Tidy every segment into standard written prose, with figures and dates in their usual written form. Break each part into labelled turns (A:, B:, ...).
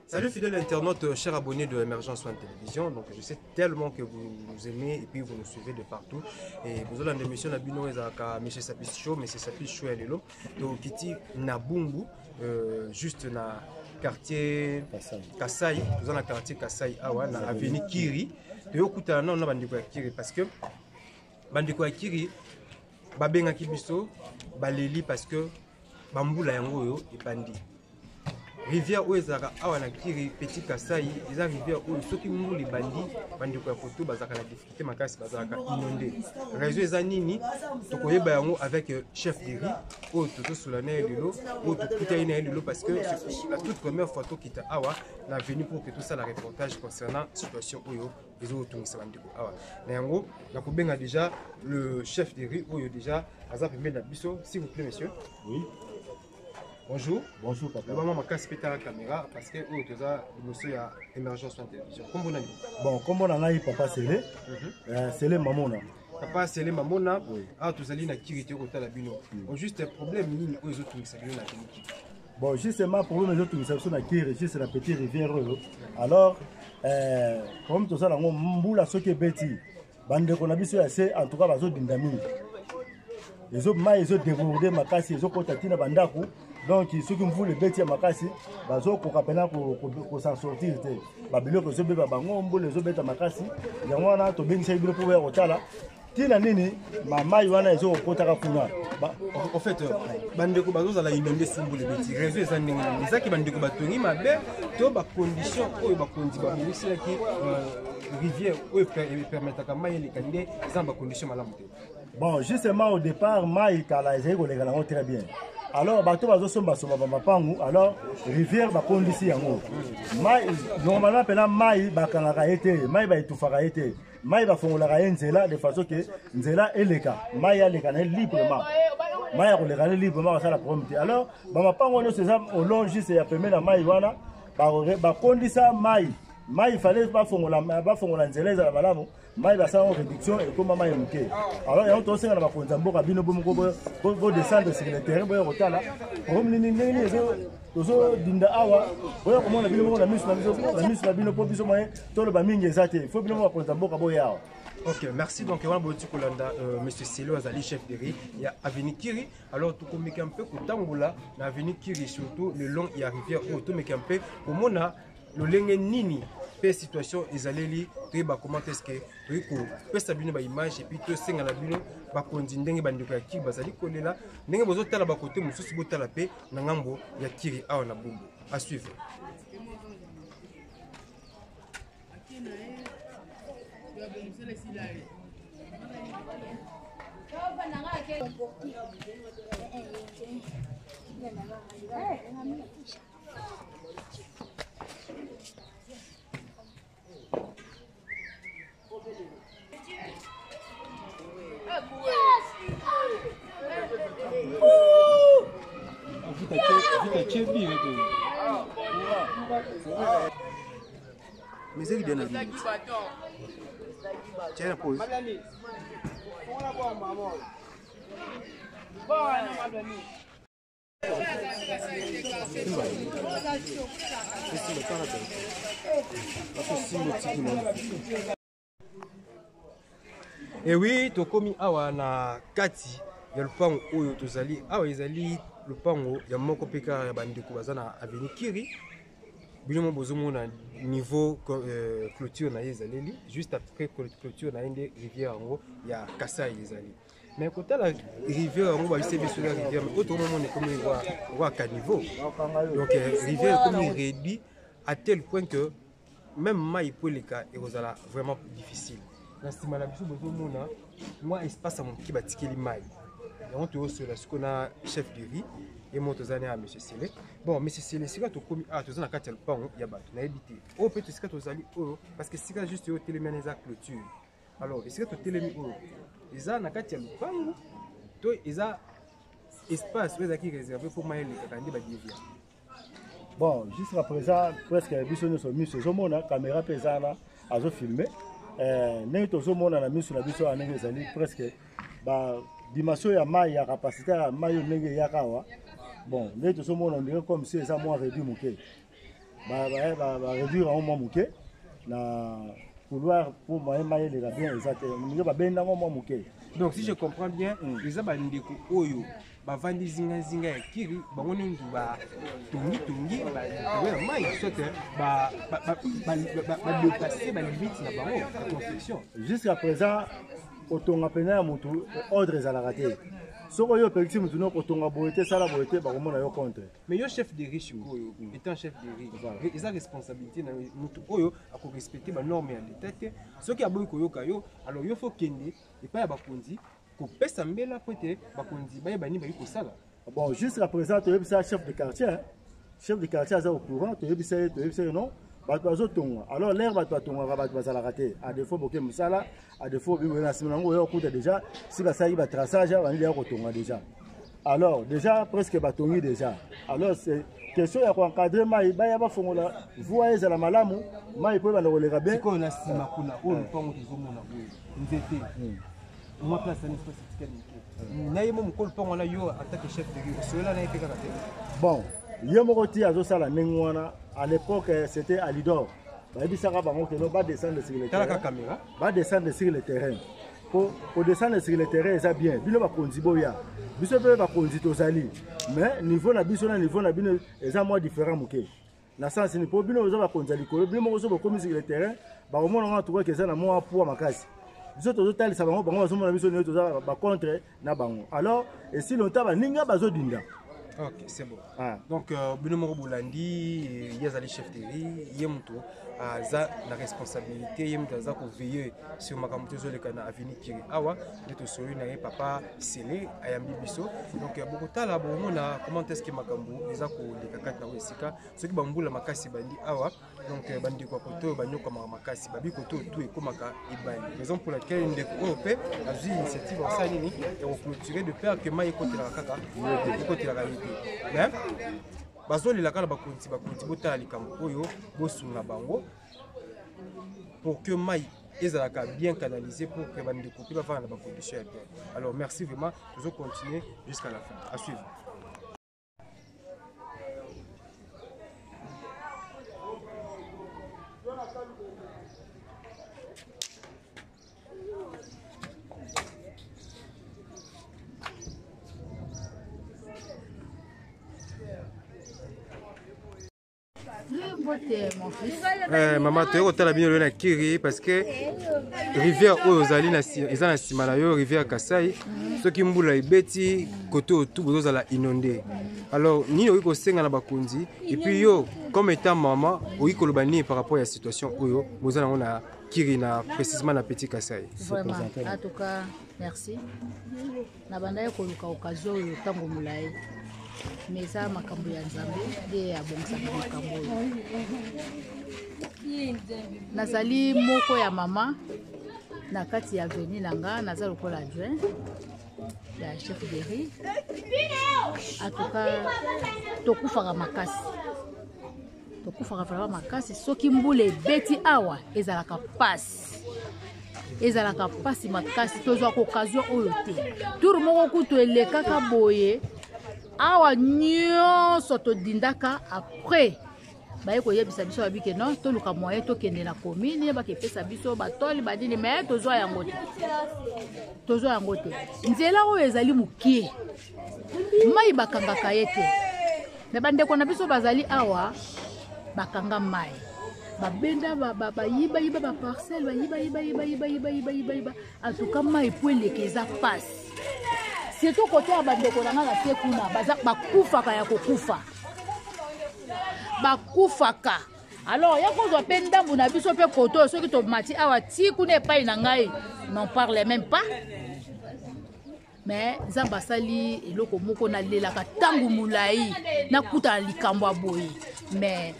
A: Salut fidèles internautes, euh, chers abonnés de Emergence One Télévision. Donc je sais tellement que vous nous aimez et puis vous nous suivez de partout. Et vous avez l'émission na bino ezalaka Monsieur Sapis Show, Monsieur Sapis Show ya lelo. Donc kiti na Bumbu, euh, juste na quartier Kasai, toza na quartier Kasai awa na avenue Kiri. Toyokutana nano na bandeko ya Kiri parce que bandeko ya Kiri babengaki biso baleli parce que bambula yango oyo ebandi rivière oyo ezalaka awa na kiri petit kasai eza rivière oyo soki mbula ebandi bandeko ya koto bazalaka na difficulté makasi bazalaka inonde raison eza nini tokoyeba yango avec euh, chef de riz oyo tozosola na ye lelo oyo tokutani na ye lelo parce que la toute première fois tokita awa na venu pour que tosala reportage concernant situation oyo ezotungisa bandeko awa na yango nakobenga déjà le chef de rue oyo déjà aza pembeni na biso s'il vous plaît monsieur
B: oui
A: bonjour
B: bonjour papa
A: lobama makasi mpe tala caméra parce que oyo toza liboso ya émergence na télévision nkombo nani
B: bon nkombo na ngai papa sele mm -hmm. euh, sele mamona
A: papa sele mamona oui. awa tozali na kiri toyei kotala bino mm. juste problème nini oyo ezotungisa bino na kiri
B: Bon, justement, problème ezotungisa biso na kiri juste na petit rivière oyo alors euh, problème tozala yango mbula soki ebeti bandeko na biso ya se en tout cas bazodinda mingi ezo mai ezodeborde makasi ezokɔta ntina bandako donc soki mvula ebeti ya makasi bazokoka mpena kosan sortir te babiloko ezobeba bango mbula ezobeta makasi yango wana tobengisaki bino mpo boya kotala ntina nini mamai wana ezokokotaka kuna
A: en fait euh, bandeko bazozala inonde sumbulu ebeti réseau eza ndenge nini ezaki bandeko batongi mabe to bacondition oyo bakonzi babongiselaki euh, rivière oyo epermetaka mai eleka nde eza na bacondition malamu te
B: bon justement au départ mai kala ezali koleka nango très bien alors bato bazosombasomba bamapangu alors rivière bakondisi yango mai normalement mpena mai bakangaka ye te mai baetufaka ye te mai bafongolaka ye nzela de façon ke nzela eleka mai aleka na ye librement mai ya koleka ne librement basala problème te alors bamapango nyonso eza au long juste ya pembe na mai wana bakondisa mai mai fale bafongola bafongola nzela ezala malamu mai basala yango réduction ekoma mai moke alors yango tosenga na bakonzi ya mboka bino bomoko bodescendre sur le terrain boya kotala problème nini ndenge nini tozodinda awa boya komona bino moko na miso na miso na bino mpo biso moye toloba mingi eza te fo bino moko bakonzi ya mboka boya awa
A: Ok, merci. Donc, on va kolanda euh, Monsieur Selo azali chef de riz, il y a Avenue Kiri. Alors, tokomeka un peu kotangola na Avenue Kiri, surtout le long ya rivière oyo tomeka un peu komona lolenge nini mpe situation ezaleli toyeba comment est-ce que toyei kopesa bino baimage epuis tosenga na bino bakonzi ndenge bandeko ya kiri bazali kolela ndenge bozotala bakote mosusu botala mpe na ngambo ya kiri awa na bumbu à suivre Miziki bien na Tiens la pause. Et oui, tokomi awa na kati ya lupango oyo tozali awa ezali lupango ya moko mpe kaka ya bandeko baza na avenue Kiri bino mo bozomona niveau euh, clôture na ye ezaleli juste après clôture na ye nde rivière yango ya Kasai ezali mais kotala rivière yango bayise biso na rivière mais oyo tokomomona ekomi roi caniveau donc euh, rivière ekomi réduit à tel point que même mai po eleka ekozala vraiment difficile na nsima na biso bozomona mwa espace ya moke batikeli mai yango toyosola sikoyo na chef de riz ye moko toza na ya monsieur sele bon monsieur sele esika tokomi awa toza na kati ya lopango ya bato nayebi te oyo mpe esika tozali oyo parce que esika juste oyo telemi wana eza clôture alors esika totelemi oyo eza na kati ya lopango to eza espace oyo ezalaki réservé mpo mai elekaka nde badevia
B: bon jusqu'à présent presque biso nyonso miso ezomona caméra mpe eza wana azofilme eh, ndenge tozomona na miso na biso awa ndenge ezali presque badimension ya mai ya capacité ya mai oyo ndenge eyaka awa bon ndenge tozomona ondire comme si eza mwa réduit moke. Baréduire yango mwa moke na couloir mpo moyen mai eleka bien eza te, ndenge babenda yango mwa moke.
A: Donc si je comprends bien, eza bandeko oyo bavandi zingazinga ya Kiri, bango nde batongitongi bato ya mai, soit badépasse balimite na bango ya construction.
B: Jusqu'à présent, kotonga mpenza ya motu, ordre ezalaka te. Soki oyo opekisi motu no kotonga boye te, sala boye te, bakomona yo contre.
A: Mais yo chef de rue sikoyo, étant chef de rue, eza responsabilité na motu oyo akorespecte banorme ya leta te. Soki aboyi koyoka yo, alors yo faut kende epai ya bakonzi kopesa mbela po ete bakonzi bayeba nini baki kosala.
B: Bon, jusqu'à présent toyebisa chef de quartier, chef de quartier aza au courant. Toyebisa ye, toyebisa ye non, bato bazotonga. Alors l'heure bato batongaka, bato bazalaka te. À défaut boke mosala, à défaut biboye na nsima nango oya okuta déjà si basalaki batraçage, bandi ya kotonga déjà. Alors déjà presque batongi déjà. Alors c'est question ya koencadre mai, baya bafongola voie, ezala malamu, mai po ebanda koleka bien.
A: Sikoyo na nsima kuna oyo lopango tozomona oyo nzete mwa place ani, espace etikali moke na ye mo mokolo mpango wana, yo en tant que chef de rue osoyola na ye mpe kaka te?
B: Bon, ye moko ti azosala ndenge wana. À l'époque c'était Alidor, bayebisaka bango que non, badescendre sur le
A: terrain, caméra.
B: Badescendre sur le terrain, po kodescendre sur le terrain eza bien. Bino bakonzi boya, biso mpe bakonzi tozali, mais niveau na biso na niveau na bino eza mwa différent moke. Na sens ni mpo bino boza bakonzi ya likolo, bino moko so bokomi sur le terrain, bakomona ngo tukaki eza na mwa poids makasi. Biso tozotalisa bango, bango bazomona biso nde toza bacontre na bango. Alors esi longtemps baninga bazodinda.
A: Ok, c'est bon. Ah. Donc bino moko bolandi, ye azali chef de rue, ye moto aza na responsabilité, ye moto aza koveille sur makambo tozoleka na avenue Kiri awa. Nde tosoli na ye, papa Sele ayambi biso. Donc bokotala, bokomona comment est ce que makambo eza koleka kati na oyo esika. Soki bambula makasi ebandi awa, donc bandeko ya kote oyo banyokamaka makasi, babi kote oyo tu ekomaka ebali. Raison pour laquelle ndeko oyo mpe azwi initiative asala nini ya koclôturer de peur que mai ekotelaka kaka, ekotelaka ye te. Mais bazolelaka na bakonzi, bakonzi botala likambo oyo, bosunga bango pour que mai ezalaka bien canalisé, pour que bandeko mpe bafanda na bacondition ya bien. Alors merci vraiment, tozocontinue jusqu'à la fin. À suivre. Eh, mama, toyei kotala bino lelo na Kiri parce que rivière oyo ozali eza na nsima na yo, rivière Kasai, soki mbula ebeti kote oyo tu bozozala inondé. Alors nini okoki kosenga na bakonzi? Et puis yo comme étant mama, okoki koloba nini par rapport ya situation oyo boza nango na Kiri, na précisément na Petit Kasai?
C: Vraiment, en tout cas merci. Nabandaki koluka occasion oyo ntango molai, mais eza makambo ya Nzambe nde abongisaka makambo oyo. Nazali moko ya mama na kati ya avenue na nga, naza lokola adjoint ya chef de rue. En tout cas tokufaka makasi, tokufaka vraiment makasi. Soki mbula ebeti awa, ezalaka pasi, ezalaka pasi makasi. Tozwaka occasion oyo te. Tour moko kutu elekaka boye awa, nyonso todindaka. Après baye koyebisa biso, babi que non, toluka moyen tokende na commune, bakepesa biso batole banini, mais tozwa yango te, tozwa yango te. Nzela oyo ezali mokie, mai bakangaka ye te. Mais bandeko na biso bazali awa, bakanga mai, babenda, bayibayiba baparcelle, bayibayibayibayibayibayibayiba. En tout cas mai po eleka eza pasi, surtout kote ya bandeko na nga na se kuna, bakufaka ya kokufa, bakufaka. Alors ya kozwa mpe ndambu na biso mpe kote oyo, soki tomati awa ti kuna epai na ngai, n'en parle même pas. Mais Nzambe asali eloko moko, nalelaka ntango molai nakutana likambo ya boye. Mais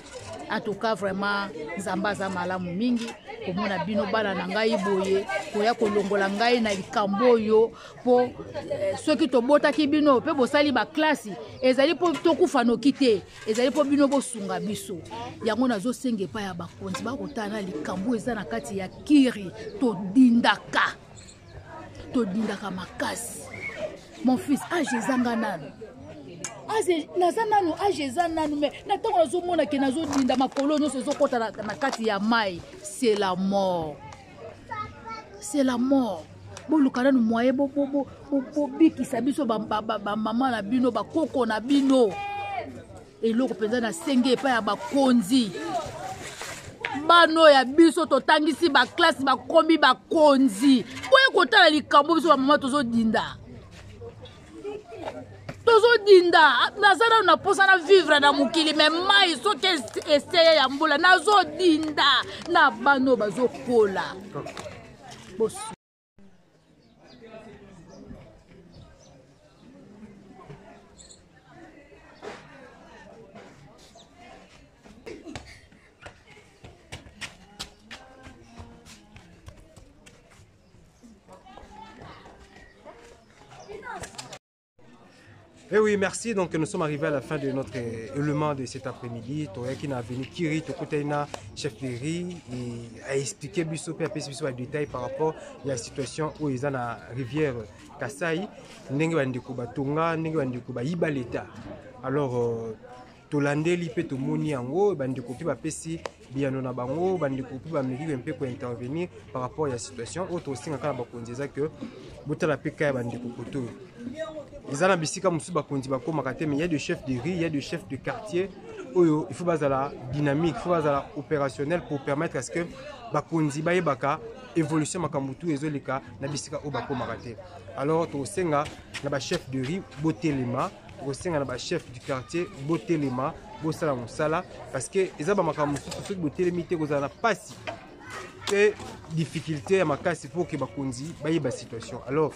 C: en tout cas vraiment Nzambe aza malamu mingi komona bino bana na ngai boye koya kolongola ngai na likambo oyo, mpo soki tobotaki bino mpe bosali baklasi, ezali mpo tokufa noki te, ezali mpo bino bosunga biso. Yango nazosenga epai ya bakonzi bakotala na likambo eza na kati ya Kiri. Todindaka, todindaka makasi. Mon fils, age ezanga nano. Naza nanu age eza nanu, me na ntango nazomona ke nazodinda, makolo nyonso ezokɔta na kati ya mai. C'est la mort, c'est la mort. Boluka nanu moyen bobikisa biso, bamama na bino, bakoko na bino. Eloko mpenza nasengi epai ya bakonzi, bana ya biso totangisi baklase, bakomi bakonzi, boye kotala likambo biso bamama tozodinda, tozodinda. Naza nano na mposa na vivre na mokili, me mai soki eseye ya mbula, nazodinda na bana oyo bazokola.
A: Eh oui, merci. Donc, nous sommes arrivés à la fin de notre élément de cet après-midi. Toyaki na avenue Kiri, tokutani na chef de rue et a expliqué biso pe apesi biso ba détails par rapport à la situation oyo eza na rivière Kasai, ndenge bandeko batonga, ndenge bandeko bayiba l'État. Alors, tolandeli mpe tomoni yango, bandeko mpe bapesi biyano na bango, bandeko mpe bameki mpe kointervenir par rapport ya situation oyo. Tosengaka na bakonzi eza ke botala mpe ka ya bandeko koto oyo eza na bisika mosusu bakonzi bakomaka te. Mais il y a des chefs de rue, il y a des chefs de quartier oyo il faut bazala dynamique, il faut bazala opérationnel pour permettre à ce que bakonzi bayebaka évolution makambo tu ezoleka na bisika oyo bakomaka te. Alors tokosenga na bachef de rue botelema, tokosenga na bachef du quartier botelema, bosala mosala, parce que eza bamakambo mosusu soki botelemi te, kozala na pasi mpe difficulté ya makasi mpo ke bakonzi bayeba situation. Alors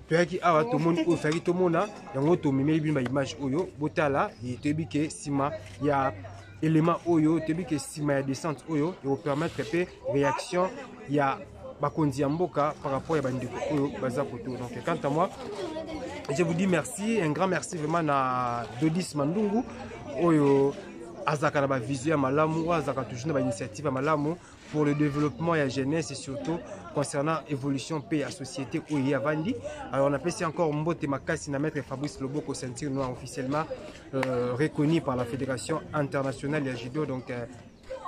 A: toyaki awa, tomoni oyo fayaki tomona yango, tomemeli bino baimage oyo botala. Toyebi ke nsima ya élément oyo, toyebi ke nsima ya descente oyo ekopermettre mpe réaction ya bakonzi ya mboka par rapport ya bandeko oyo baza koto. Donc quant à moi, je vous dis merci, un grand merci vraiment na Dodis Mandungu oyo azalaka na bavision ya malamu, oyo azalaka toujours na bainitiative ya malamu pour le développement ya jeunesse et surtout concernant évolution mpe ya société oyo ye avandi. Alors napesi encore mbote makasi na maître Fabrice Loboko, ceinture noire officiellement reconnu par la Fédération internationale ya judo, donc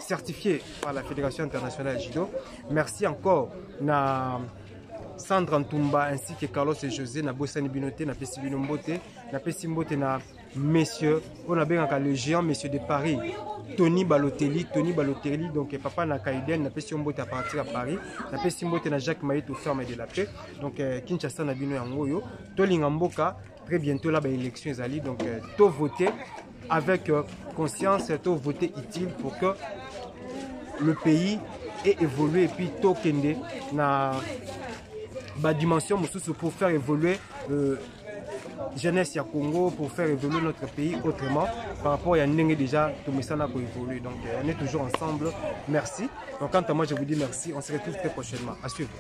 A: certifié par la Fédération internationale ya judo. Merci encore na Sandra Ntumba ainsi que Carlos et José. Nabosani bino te, napesi bino mbote. Napesi mbote na monsieur oyo nabengaka le géant, monsieur de Paris, Tony Balotelli, Tony Balotelli, donc papa na Kaiden, napesi yo mbote à partir ya Paris. Napesi mbote na Jacques Maïto, ferme de la paix. Donc Kinshasa na bino yango oyo. Tolinga mboka. Très bientôt là baélection ezali, donc to voter avec conscience, to voter utile pour que le pays ait évolué et puis tokende na badimension mosusu pour faire évoluer jeunesse ya Congo, pour faire évoluer notre pays autrement par rapport à ndenge déjà tomesana koévoluer. Donc on est toujours ensemble. Merci. Donc quant à moi, je vous dis merci, on se retrouve très prochainement. À suivre.